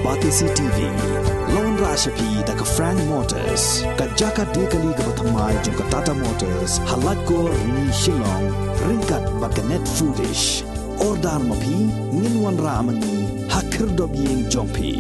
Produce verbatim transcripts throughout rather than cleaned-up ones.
R T C T V. Long ra sha phi da ka Frank Motors, ka jaka de kali kaba thymmai jong ka Tata Motors, ha Laitkor Rni Shillong, ryngkat bad ka Net Foodish. Order ma phi, ngin wanrah ma ngi ha khyrdop ïing jong phi.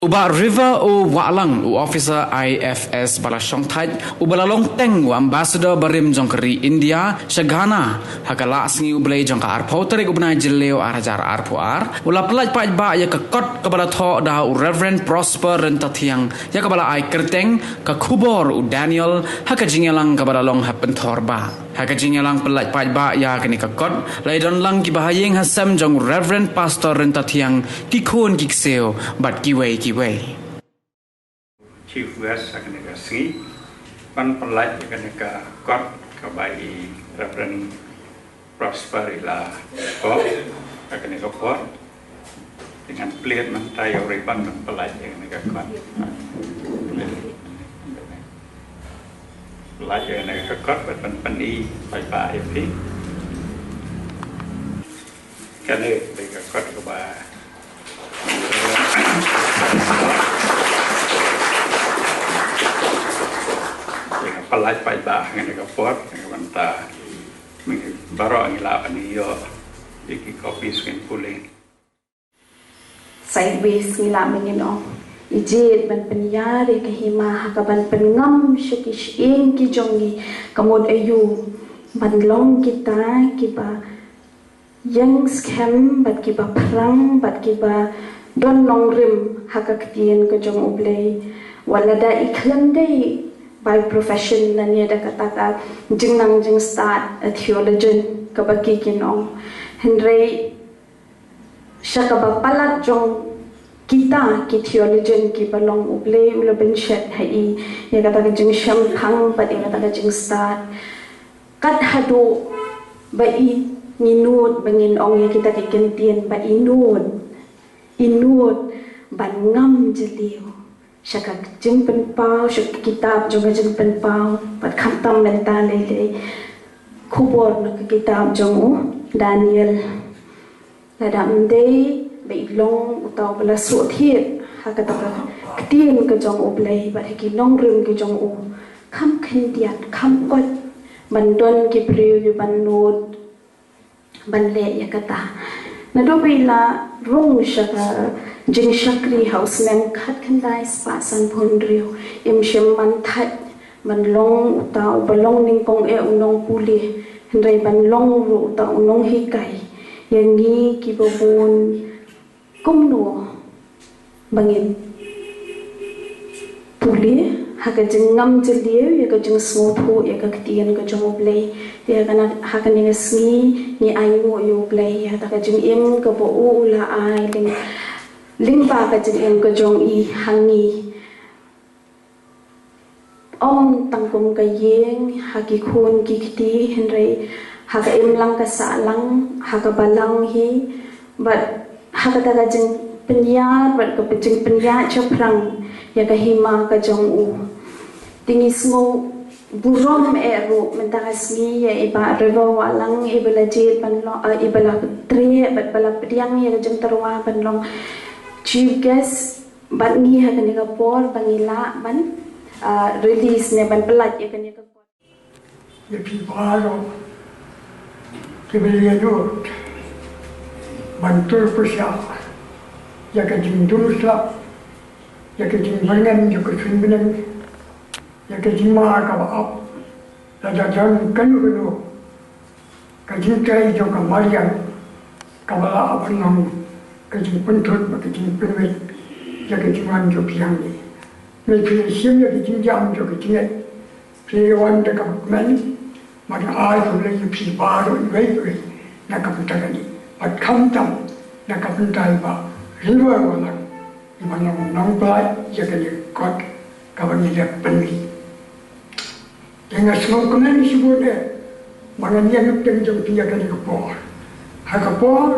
U Bah River O Wahlang, u officer I F S ba la shongthait, uba la long teng u ambassador barim jong ka ri India sha Ghana ha ka la sngi U Blei jong ka arphew tarik u bnai Jylliew ar hajar arphew ar, u la pyllait paidbah ïa ka kot kaba la thoh da u Reverend Prosper Ryntathiang, ïa kaba la ai kyrteng Ka Khubor u Daniel, ha ka jingïalang kaba la long ha Pynthor Bah. Ha ka jingïalang pyllait paidbah ïa kane ka kot, la ïadon lang kiba ha ïing ha sem jong u Reverend Pastor Ryntathiang, ki khun ki ksiew bad kiwei kiwei. Chief Guest ha kane ka sngi ban pyllait ïa kane ka kot kaba i Reverend Prosper i la thoh ha kane ka por. Te ngan plie mynta ïa u River ban pyllait ïa kane ka kot. Pyllait ïa kane ka kot bad ban pyni paidbah ïa phi. Kane ka dei ka kot kaba pyllait paidbah ha kane ka por, ha kane ka bynta. Baroh ngi lah ban ïoh ïa ki copy, sngewbha pule. Sideways ngi lah ban ngin ong. I jied ban pynïar ïa ka hima ha kaban pynngam sha ki shyieng ki jong ngi, ka mut aïu ban long kita kiba ïeng skhem bad kiba phrang bad kiba don nongrim ha ka ktien ka jong U Blei. Wat lada i khlem dei by profession lane da kata ka jingnang jingstad, a theologian kaba ki kin ong. Hynrei sha kaba palat jong kita ki theologian kiba long, U Blei u la pynshet ha i ïa kata ka jingshemphang bad ïa kata ka jingstad. Kat haduh ba i, ngi nud ba ngin ong ïa kita ki kyntien ba i nud, i nud ban ngam jylliew sha ka jingpynpaw, sha ka kitab jong ka jingpynpaw, bad khamtam mynta lei lei khubor na ka kitab jong u Daniel. Lada ym dei ba i long uta uba la sngewthuh ha kata ka ktien ka jong U Blei bad ha ki nongrim ki jong u, kham khyndiat, kham koit ban don ki briew ïa ban nud ban leh ïa kata. Naduh ba i la rung sha ka jingshakri ha u snem khatkhyndai spah sanphew hynriew, im shym man thait ban long uta uba long nyngkong eh u nongpule, hynrei ban long ruh uta u nonghikai ïa ngi kiba bun. Kumno ba ngin pule ha ka jingngam jylliew ïa ka jingsngewthuh ïa ka ktien ka jong U Blei? Te ha kane, ha kane ka sngi ngi ainguh ïa U Blei ïa kata ka jingim kaba u la ai lyng, lyngba ka jingim ka jong i ha ngi. Ym tang kum ka ïing, ha ki khun ki kti, hynrei ha ka imlang ka sahlang, ha ka balang hi, bad ha kata ka jingpynïar, bad ka jingpynïar shaphrang ïa ka hima ka jong u. Te ngi sngewburom eh ruh mynta ka sngi ïa i Bah River Wahlang, iba la jied ban long, eh, iba la treh bad ba la pdiang ïa ka jingtyrwa ban long chief guest bad ngi ha kane ka por ba ngi lah ban, ah, release ne ban pyllait ïa kane ka kot. Ïa phi baroh kiba la ïaid ban tur pyrshah ïa ka jingdum slap, ïa ka jingbyrngem jong ka suiñ bneng, ïa ka jingma kaba ap, lada don kano kano ka jingtrei jong ka mariang kaba lah ban long ka jingpynthut bad ka jingpynwit ïa ka jingwan jong phi hangne. Lada phi shim ïa ka jingjam jong ka jingngeit, phi wan da kaba kmen, bad nga ai khublei ïa phi baroh iwei pa iwei na ka bynta kane, bad khamtam na ka bynta i Bah River Wahlang, iba long nongpynlait ïa kane ka kot kaba ngi dep pynmih. Te nga sngewkmen shibun eh ba ngan ïeng hapdeng jong phi ha kane ka por, ha ka por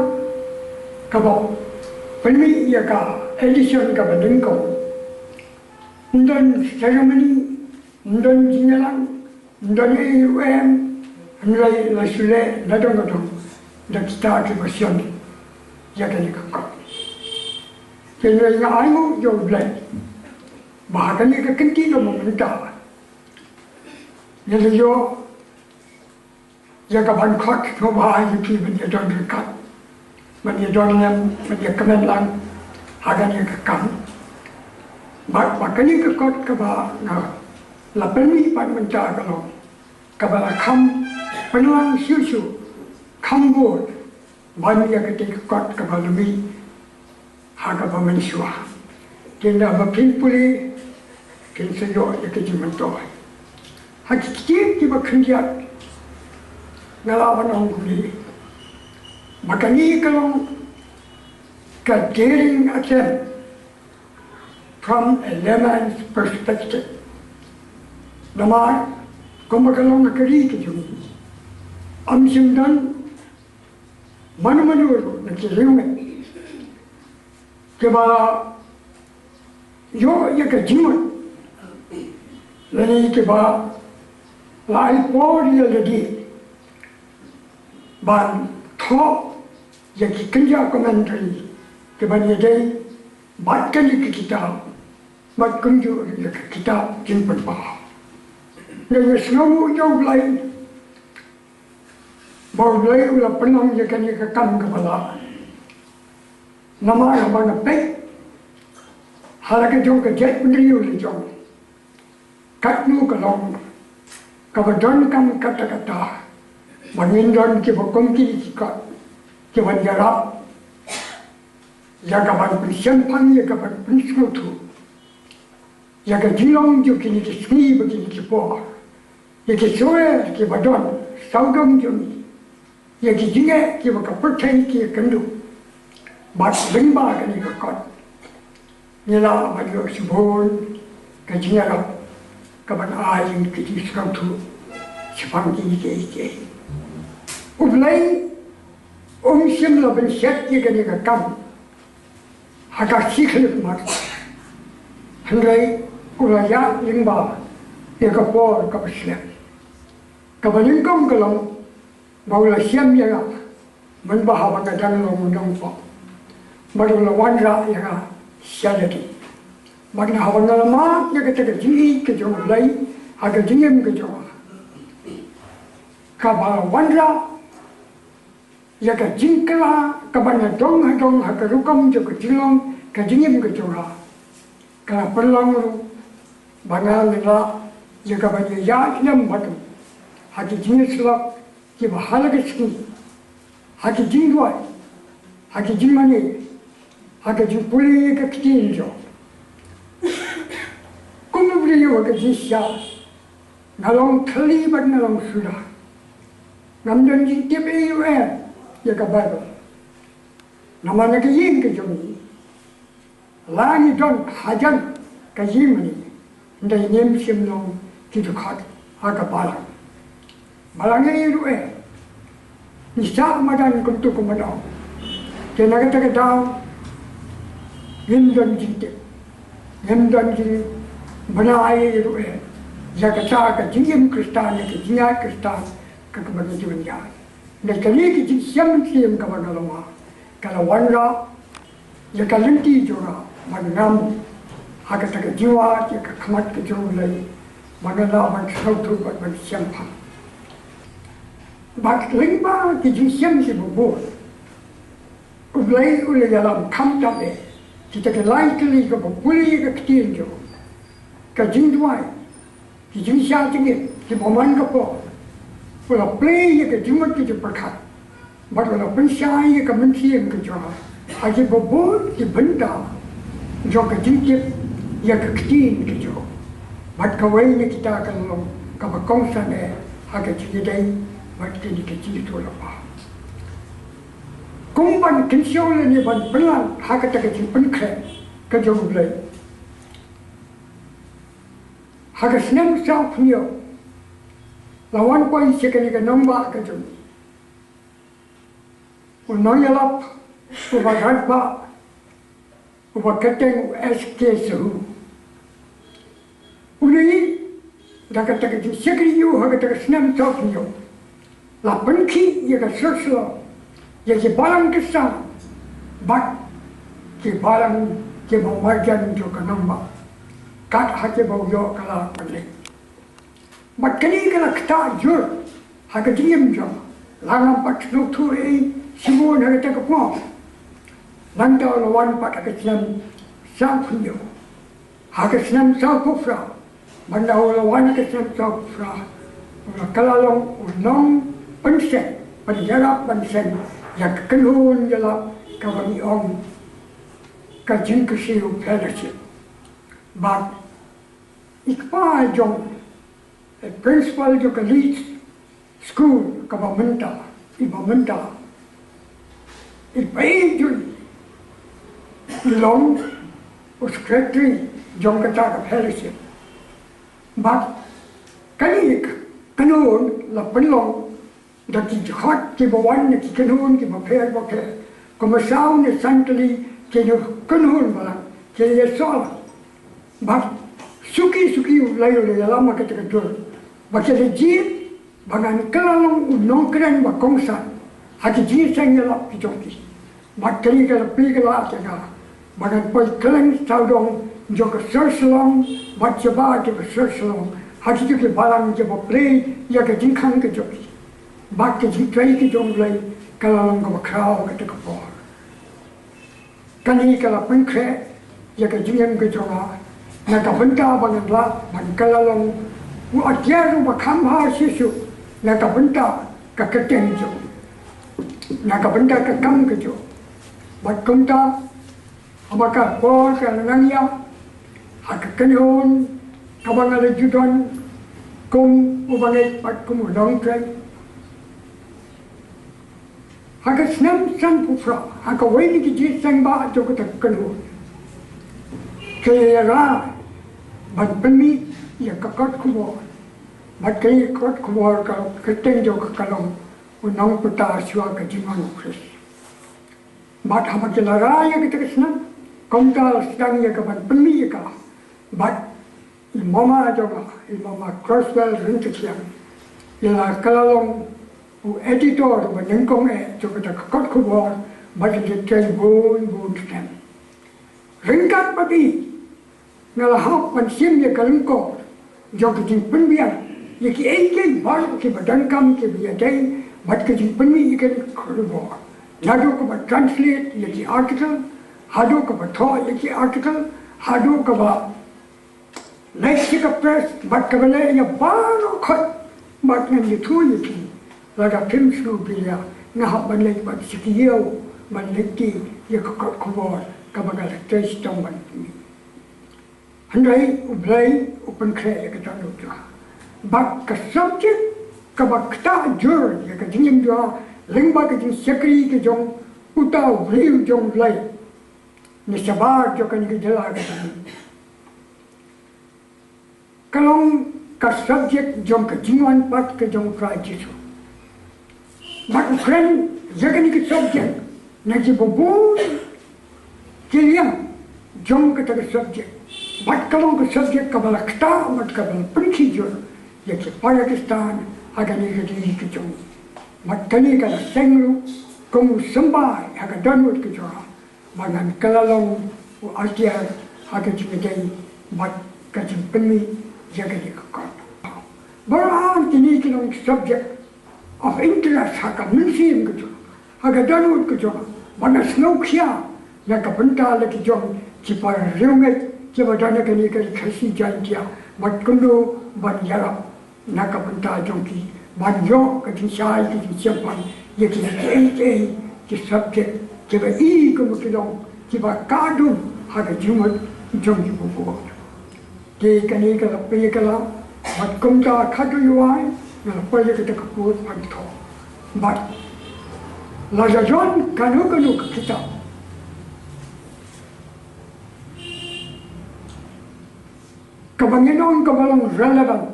kaba pynmih ïa ka edition kaba nyngkong. Ym don ceremony, ym don jingïalang, ym don A U M, hynrei la shu leh nadong nadong da kita kiba shong ïa kane ka kot. Te nga ai nguh ïa U Blei ba ha kane ka kynti ka mynta ngi la ïoh ïa ka ban khot sngewbha ïa phi ban ïa don ryngkat, ban ïa don lem, ban ïa kmen lang ha kane ka kam. Bad ba kane ka kot kaba nga la pynmih pat mynta ka long kaba la kham pynlang shuh shuh, kham bun ban ïa katei ka kot kaba la mih ha kaba mynshuwa. Te haba phin pule phin sa ïoh ïa ka jingmyntoi. Ha ki ktien kiba khyndiat nga la wan ong kumne ba kane ka long ka daring attempt from a layman's perspective. Namar kumba ka long ha ka ri ka jong ngi, ym shym don mano mano ruh na ki riewngeit kiba la ïoh ïa ka jingmut lane kiba la ai por ïa lade ban thoh ïa ki kynja commentary kiban ïadei bad kane ka kitab, bad kumjuh ïa ka kitab Jingpynpaw. Nga ïa sngewnguh ïa U Blei ba U Blei u la pynlong ïa kane ka kam kaba lah. Namar haba nga peit ha la ka jong ka jaitbynriew la jong, katno ka long kaba donkam katta katta ba ngin don kiba kum kine ki kot kiban ïarap ïa ka ban pynshemphang, ïa ka ban pynsngewthuh ïa ka jinglong jong kine ki sngi bad kine ki por, ïa ki suler kiba don sawdong jong ngi, ïa ki jingeh kiba ka pyrthei ki ïakynduh. Bad lyngba kane ka kot ngi lah ban ïoh shibun ka jingïarap kaban ai ïa ka jingsngewthuh shaphang kine kiei kiei. U Blei um shym la pynshet ïa kane ka kam ha ka shi khyllipmat, hynrei u la ïaid lyngba ïa ka por kaba slem. Kaba nyngkong ka long ba u la shem ïa nga mynba haba nga dang long u nongpop, bad u la wanrah ïa nga sha lade. Bad nga, haba nga la mad ïa kata ka jingïeit ka jong U Blei ha ka jingim ka jong nga, kaba la wanrah ïa ka jingkylla kaba nga dang dang ha ka rukom jong ka jinglong ka jingim ka jong nga, ka la pynlong ruh ba nga la lah ïa kaban ïaid lem bad u ha ki jingïasyllok kiba ha la ka sngi, ha ki jingduwai, ha ki jingmane, ha ka jingpule ïa ka ktien jong u. Kum u briew ha ka jingshisha, nga long thylli bad nga long suda. Ngam don jingtip ei ruh em ïa ka Baibl. Namar na ka ïing ka jong ngi, la ngi don hajan ka ïingmane, hynrei ngim shym long ki dkhot ha ka balang. Balang ei ruh em, ngi sah madan kumto kum ban ong. Te na kata ka daw ngim don jingtip, ngim don jingbna ei ruh em ïa kata ka jingim Khristan, ïa ka jingïaid Khristan kaba ngi ju ïaid. Hynrei kane ka jingshem mynsiem kaba nga la mad ka la wanrah ïa ka lynti jong nga ban ngam ha kata ka jingwad ïa ka khmat ka jong U Blei, ba nga lah ban sngewthuh bad ban shemphang. Bad lyngba ki jingshem kiba bun, U Blei u la ïalam khamtam eh. Kita ki lai tylli kaba pule ïa ka ktien jong u, ka jingduwai, ki jingshah tyngeh kiba man ka por, u la plie ïa ka jingmut ka jingpyrkhat, bad u la pynshai ïa ka mynsiem ka jong nga ha kiba bun ki bynta jong ka jingtip ïa ka ktien ka jong u. Bad kawei na kita ka long kaba kongsan eh ha ka jingïadei bad kine ki jingïathuhlypa. Kum ban kynshew lane ban pynlang ha kata ka jingpynkhreh ka jong U Blei, ha ka snem sawphew hynñiew la wan poi sha kane ka nongbah ka jong ngi u nongïalap uba radbah, uba kyrteng u S K Sahu. Une da kata ka jingshakri ïa u ha kata ka snem sawphew hynñiew la pynkhih ïa ka shlok shlok ïa ki balang Khristan bad ki balang kiba marjan jong ka nongbah, kat ha kiba u ïoh ka lad ban leit. Bad kane ka la ktah jur ha ka jingim jong, la ngam pat sngewthuh ei ei shibun ha kata ka por. Nangta u la wan pat ha ka snem sawphew hynñiew. Ha ka snem sawphew phra, bad nda u la wan ha ka snem sawphew phra, u la kylla long u nongpynseng, pynïarap ban seng ïa ka kynhun ïalap kaba ngi ong ka Jingkyrsiew Fellowship. Bad i kpa jong, i principal jong ka Leeds School kaba mynta, iba mynta i Bah Ïeit Jui, i long u secretary jong kata ka fellowship. Bad kane ka kynhun la pynlong da ki dkhot kiba wan na ki kynhun kiba pher ba pher. Kumba saw ne san tylli ki kynhun balang ki la ïasoh lang. Bad suki suki u la ïoh ïalam ha kata ka dur ba ki la jied ba ngan kylla long u nongkren ba kongsan ha ki jingseng ïalap ki jong ki. Bad kane ka la plie ka la ïa nga ba ngan poi kylleng sawdong jong ka sor Shillong, bad shabar jong ka sor Shillong, ha kito ki balang kiba plie ïa ka jingkhang ka jong ki. Bad ka jingtrei ka jong U Blei ka la long kaba khraw ha kata ka por. Kane ka la pynkhreh ïa ka jingim ka jong nga na ka bynta ba ngan lah ban kylla long u atiar uba kham bha shisha na ka bynta ka kyrteng jong, na ka bynta ka kam ka jong. Bad kumta, haba ka por ka la nang ïaid, ha ka kynhun kaba nga la ju don kum u bangeit bad kum u nongtrei. Ha ka snem sanphew phra, ha kawei na ki jingïaseng ba jong kata ka kynhun, ka ïa rai ban pynmih ïa ka kot khubor. Bad ka kot khubor ka kyrteng jong ka ka long U Nongpyntar Shuwa ka Jingwan U Khrist. Bad haba ki la rai ïa kata ka snem, kumta la sdang ïa ka ban pynmih ïa ka. Bad i mama jong nga, i mama Crosswell Ryntithiang, i la kylla long u editor ba nyngkong eh jong kata ka kot khubor, bad i la trei bun bun snem. Ryngkat bad i, nga la hap ban shim ïa ka lyngkor jong ka jingpynbiang ïa kiei kiei baroh kiba donkam kiba ïadei bad ka jingpynmih ïa ka khubor. Naduh kaba translate ïa ki article, haduh kaba thoh ïa ki article, haduh kaba leit sha ka press bad kaba leh ïa baroh khoit. Bad ngan ïathuh ïa phi, lada phim sngewbha, nga hap ban leit bad sha ki ïew ban leit ïa ka kot khubor kaba nga la trei shitom ban pynmih. Hynrei U Blei u pynkhreh ïa ka dohnud jong nga. Bad ka subject kaba ktah jur ïa ka jingim jong nga lyngba ka jingshakri ka jong uta u briew jong U Blei na shabar jong kane ka jylla ka jong ngi, ka long ka subject jong ka jingwan pat ka jong U Trai Jisu. Bad u kren ïa kane ka subject na kiba bun ki liang jong kata ka subject. Bad ka long ka subject kaba la ktah bad kaba la pynkhih jur ïa ki para Khristan ha kane ka ri ka jong ngi. Bad kane ka la seng ruh kum u symbai ha ka dohnud ka jong nga ba ngan kylla long u atiar ha ka jingïadei bad ka jingpynmih ïa kane ka kot. Baroh kine ki long subject of interest ha ka mynsiem ka jong, ha ka dohnud ka jong, ba nga sngewkhia na ka bynta la ki jong ki para riewngeit kiba don ha kane ka Ri Khasi Jaiñtia, bad kumno ban ïarap na ka bynta jong ki ban ïoh ka jingshai ka jingshemphang ïa ki kiei kiei ki subject kiba i kum ki long kiba kordor ha ka jingmut jong ki bun bun. Te kane ka la plie ka la, bad kumta khadduh ïa wai nga la plie kata ka pud ban thoh. Bad lada don kano kano ka kitab kaba ngi ong kaba long relevant,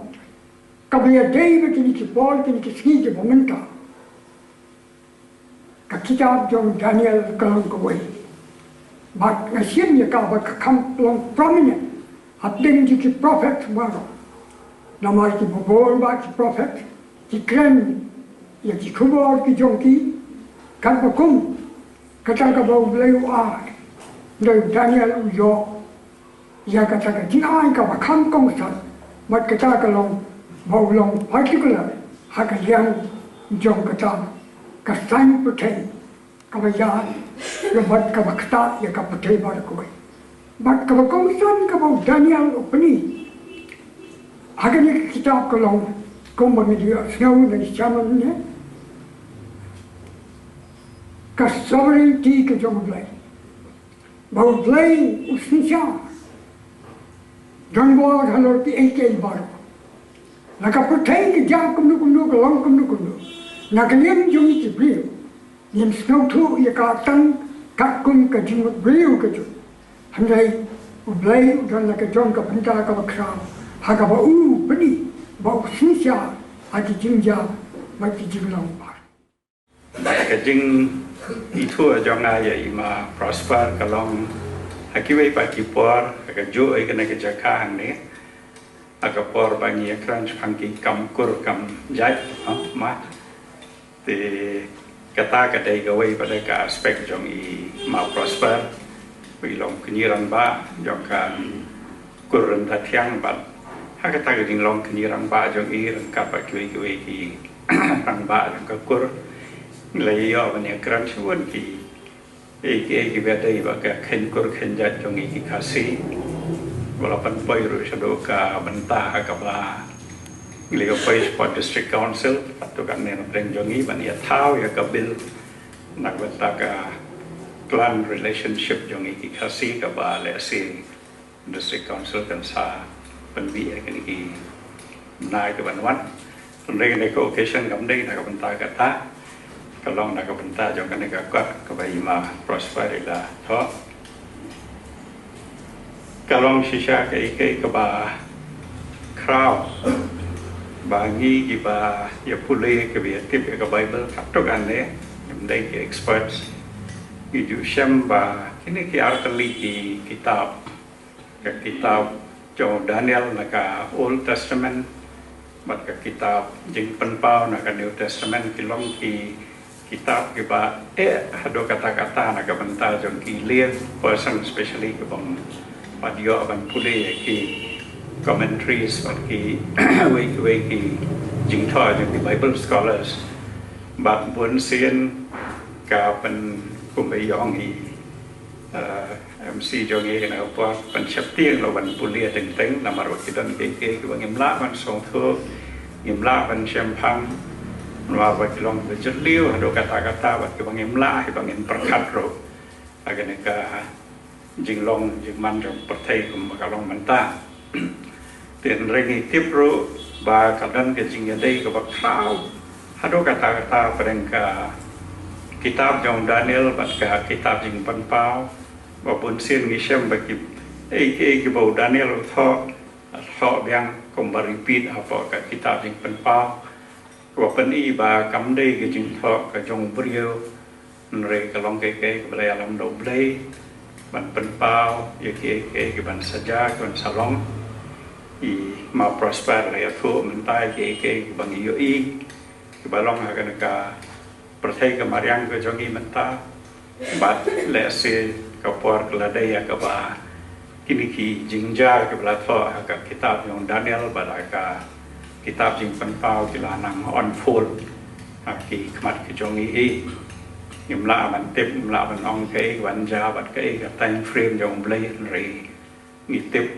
kaba ïadei bad kine ki por, kine ki sngi kiba mynta, ka kitab jong Daniel ka long kawei. Bad nga shim ïa ka ba ka kham long prominent hapdeng jong ki prophet baroh. Namar ki bun bun bah ki prophet ki kren ïa ki khubor ki jong ki, katba kum kata kaba U Blei u ai Dei Daniel u ïoh ïa kata ka jingai kaba kham kongsan, bad kata ka long ba u long particular ha ka liang jong kata ka saiñ pyrthei kaba ïaid, ïa bad kaba ktah ïa ka pyrthei baroh kawei. Bad kaba kongsan kaba u Daniel u pyni ha kane ka kitab ka long, kumba ngi ïohsngew na ki sermon ne, ka sovereignty ka jong U Blei. Ba U Blei u synshar, don bor halor kiei kiei baroh. Na ka pyrthei ka jia kumno kumno, ka long kumno kumno, na ka liang jong ngi ki briew ngin sngewthuh ïa ka tang katkum ka jingmut briew ka jong U Blei. U don la ka jong ka bynta kaba khraw ha kaba u pyni ba u synshar ha ki jingjia bad ki jinglong baroh. Ka jingithuh jong nga ïa i Ma Prosper ka long ha kiwei pat ki por, ha kajuh ïa kane ka jaka hangne, ha ka por ba ngi ïakren shaphang ki kam kur kam jait, ha, Ma. Te kata ka dei kawei pat ka aspect jong i Ma Prosper, ba i long kñi rangbah jong ka kur Ryntathiang bad ha kata ka jinglong kñi rangbah jong i ryngkat bad kiwei kiwei ki rangbah jong ka kur, ngi la ïoh ban ïakren shibun ki, eh, ki, eh, kiba dei bad ka kheiñ kur kheiñ jait jong ngi ki Khasi. Ba la pynpoi ruh shaduh ka bynta ha kaba ngi la ïoh poi shapoh District Council, pat to kane na pdeng jong ngi ban ïa thaw ïa ka bill na ka bynta ka clan relationship jong ngi ki Khasi, kaba lehse District Council kan sa pynmih ïa kine ki bnai kiban wan. Hynrei kane ka occasion kam dei na ka bynta kata, ka long na ka bynta jong kane ka kot kaba i Ma Prosper i la thoh. Ka long shisha kaei kaei kaba khraw ba ngi kiba ïa pule, kiba ïa tip ïa ka Bible katto katne, ngim dei ki experts, ngi ju shem ba kine ki artylli ki kitab, ka kitab jong u Daniel na ka Old Testament bad ka kitab Jingpynpaw na ka New Testament ki long ki kitab kiba eh haduh katta katta na ka bynta jong ki lay person, especially kibym pat ïoh ban pule ïa ki commentaries bad kiwei kiwei ki jingthoh jong ki Bible scholars. Bad bunsien ka pyn, kumba i ong i, eh, M C jong ngi kane ka por, pynsheptieng la ban pule teng teng, namar ba ki don kiei kiei kiba ngim lah ban sngewthuh, ngim lah ban shemphang, namar ba ki long ba jylliew haduh katta katta bad kiba ngim lah hi ba ngin pyrkhat ruh ha kane ka jinglong jingman jong pyrthei kumba ka long mynta. Te hynrei ngi tip ruh ba ka don ka jingïadei kaba khraw haduh katta katta hapdeng ka kitab jong u Daniel bad ka kitab Jingpynpaw, ba bunsien ngi shem ba kiei kiei kiba u Daniel u thoh, thoh biang kumba repeat hapoh ka kitab Jingpynpaw, kaba pyni ba kam dei ka jingthoh ka jong u briew, hynrei ka long kaei kaei kaba la ïalam da U Blei ban pynpaw ïa kiei kiei kiban sa jia, kiban sa long. I Ma Prosper la ïathuh mynta ïa kiei kiei kiba ngi ïohi kiba long ha kane ka pyrthei ka mariang ka jong ngi mynta. Bad lehse ka por ka la dei ïa kaba kine ki jingjia kiba la thoh ha ka kitab jong u Daniel bad ha ka kitab Jingpynpaw ki la nang unfold ha ki khmat ki jong ngi hi. Ngim lah ban tip, ngim lah ban ong kaei kaban jia bad kaei ka time frame jong U Blei, hynrei ngi tip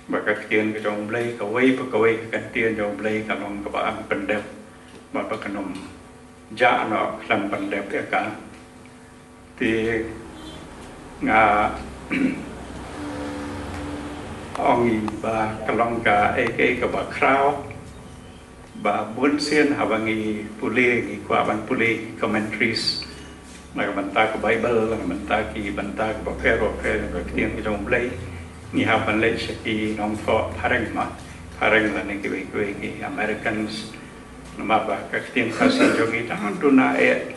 ba ka ktien ka jong U Blei, kawei pa kawei ka ktien jong U Blei ka long kaba ym pyndep bad ba kan ym jah noh khlem pyndep ïa ka. Te nga ong i ba ka long kaei kaei kaba khraw ba bunsien haba ngi pule, ngi kwah ban pule ki commentaries na ka bynta ka Bible, na ka bynta ki bynta kiba pher ba pher, ka ktien ka jong U Blei, ngi hap ban leit sha ki nongthoh phareng, ma phareng lane kiwei kiwei ki Americans. Namar ba ka ktien Khasi jong ngi tang duna eh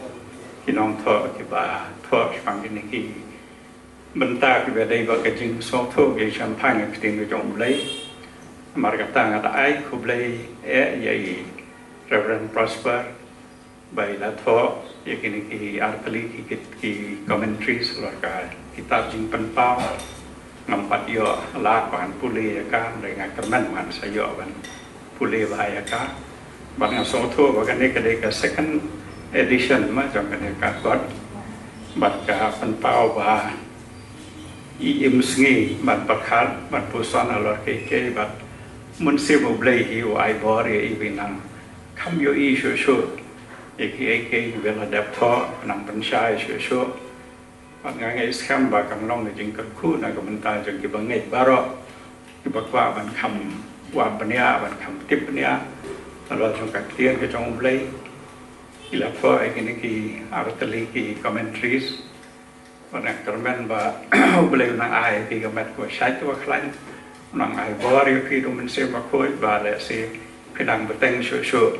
ki nongthoh kiba thoh shaphang kine ki bynta kiba dei bad ka jingsngewthuh, ka jingshemphang ïa ka ktien ka jong U Blei. Namar kata nga da ai khublei eh ïa i Reverend Prosper ba i la thoh ïa kine ki artylli ki, ki, ki commentaries halor ka kitab jingpynpaw, ngam pat ïoh lad ban pule ïa ka, hynrei nga kyrmen ban sa ïoh ban pule bha ïa ka. Bad nga sngewthuh ba kane ka dei ka second edition ma jong kane ka kot. Bad ka pynpaw ba i im sngi ban pyrkhat ban puson halor kiei kiei bad Mynsiem U Blei hi u ai bor ïa i ba i nang kham ïohi shuh shuh ïa kiei kiei kiba la dep thoh, nang pynshai shuh shuh. Bad nga ngeit skhem ba kan long ka jingkyrkhu na ka bynta jong kiba ngeit baroh kiba kwah ban kham wad bniah, ban kham tip bniah halor jong ka ktien ka jong U Blei. Ki la thoh ïa kine ki artylli ki commentaries. Bad nga kyrmen ba U Blei u nang ai ïa phi ka met kaba shait kaba khlaiñ, u nang ai bor ïa phi da U Mynsiem Bakhuid ba lehse phi nang bteng shuh shuh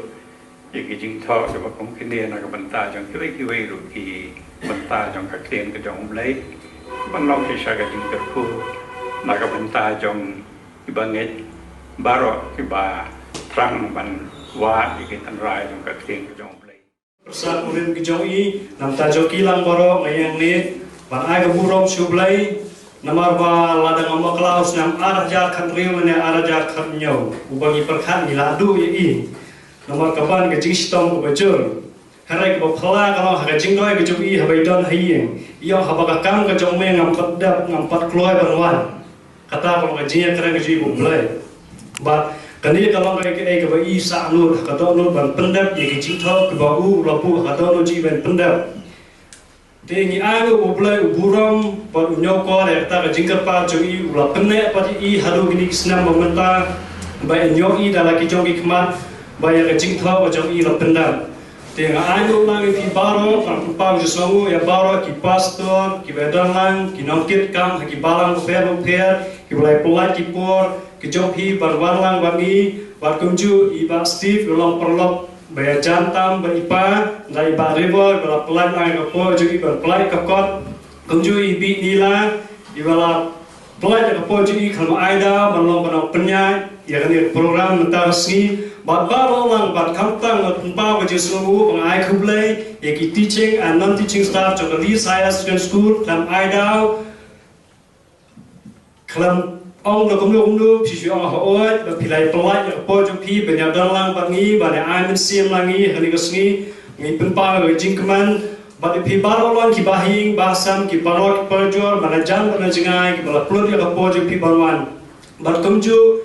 ïa ki jingthoh kiba kum kine na ka bynta jong kiwei kiwei ruh ki bynta jong ka ktien ka jong U Blei. Ban long shisha ka jingkyrkhu na ka bynta jong kiba ngeit baroh kiba thrang ban wad ïa ki tynrai jong ka ktien ka jong U Blei. Pyrsa kurim ki jong i, namar jong ki lang baroh nga ïeng ne ban ai ka burom sha U Blei. Namar ba lada ngam bakla u snem ar hajar khathynriew lane ar hajar khathynñiew, uba ngi pyrkhat ngi la duh ïa i. Namar ka ban ka jingshitom kaba jur. Hynrei kaba phylla ka long ha ka jingdon ka jong i haba i don ha ïing. I ong haba ka kam ka jong me ngam pat dep, ngam pat kloi ban wan. Kata ka long ka jingïakren ka jong i bad U Blei. Bad kane ka long kaei kaei kaba i sah nud ha ka dohnud ban pyndep ïa ki jingthoh kiba u la buh ha ka dohnud jong i ban pyndep. Te ngi ai ïa U Blei u burom bad u ñiewkor ïa kata ka jingkyrpad jong i, u la pynneh pat ïa i haduh kine ki snem ba mynta, ba in ïohi da la ki jong ki khmat ba ïa ka jingthoh ka jong i la pyndep. Te nga ainguh lang ïa phi baroh, ban pynpaw jingsngewnguh ïa baroh ki pastor kiba don lang, ki nongkitkam ha ki balang bapher bapher kiba la ïa pynlait ki por ki jong phi ban wan lang bad ngi. Bad kumjuh i Bah Steve, i long paralok ba ïajan tam bad i pa, da i Bah River ba la pynlait lang ïa ka por jong i ban pynlait ka kot. Kumjuh i Bah Nila, iba la pynlait ïa ka por jong i khlem ai daw ban long ka nongpynïaid ïa kane ka program mynta ka sngi. Bad baroh lang, bad khamtam, bad pynpaw ka jingsngewnguh ba nga ai khublei ïa ki teaching and non-teaching staff jong ka Lee's Higher Secondary School khlem ai daw, khlem ong da kumno kumno, phi shu ong haoid ba phi la ïa pynlait ïa ka por jong phi ban ïa don lang bad ngi, ban ïa ai mynsiem lang ïa kane ka sngi. Ngi pynpaw ka jingkmen bad ïa phi baroh lang, ki bahing bahasem, ki paralok ki parajor, ba na jan ba na jngai, kiba la pynlut ïa ka por jong phi ban wan. Bad kumjuh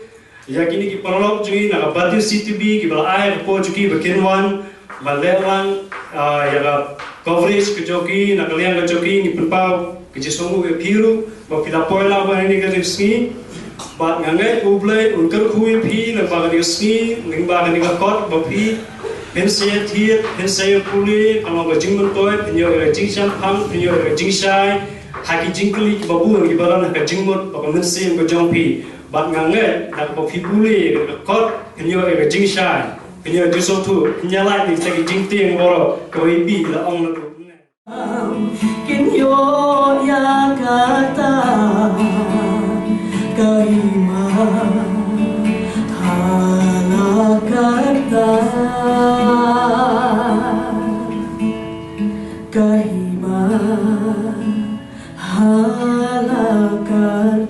ïa kine ki paralok jong ngi na ka Baptist C T B kiba la ai ïa ka por jong ki ba kin wan ban leh lang, ah, ïa ka coverage ka jong ki, na ka liang ka jong ki ngi pynpaw ka jingsngewnguh ïa phi ruh ba phi la poi lang ha kane ka sngi. Bad nga ngeit U Blei un kyrkhu ïa phi lyngba kane ka sngi, lyngba kane ka kot ba phi, phin sa ïa thied, phin sa ïa pule, ka long ka jingmyntoi, phin ïoh ïa ka jingshemphang, phin ïoh ïa ka jingshai ha ki jingkylli kiba bun kiba don ha ka jingmut bad ka mynsiem ka jong phi. Bad nga ngeit da kaba phi pule ïa ka kot, phin ïoh ïa ka jingshai, phin ïoh ïa ka jingsngewthuh, phin ïa lait na kita ki jingtieng baroh kaba i Bah la ong naduh. Kin ïoh ïa kata ka hima ha la kata, ka hima ha la kata.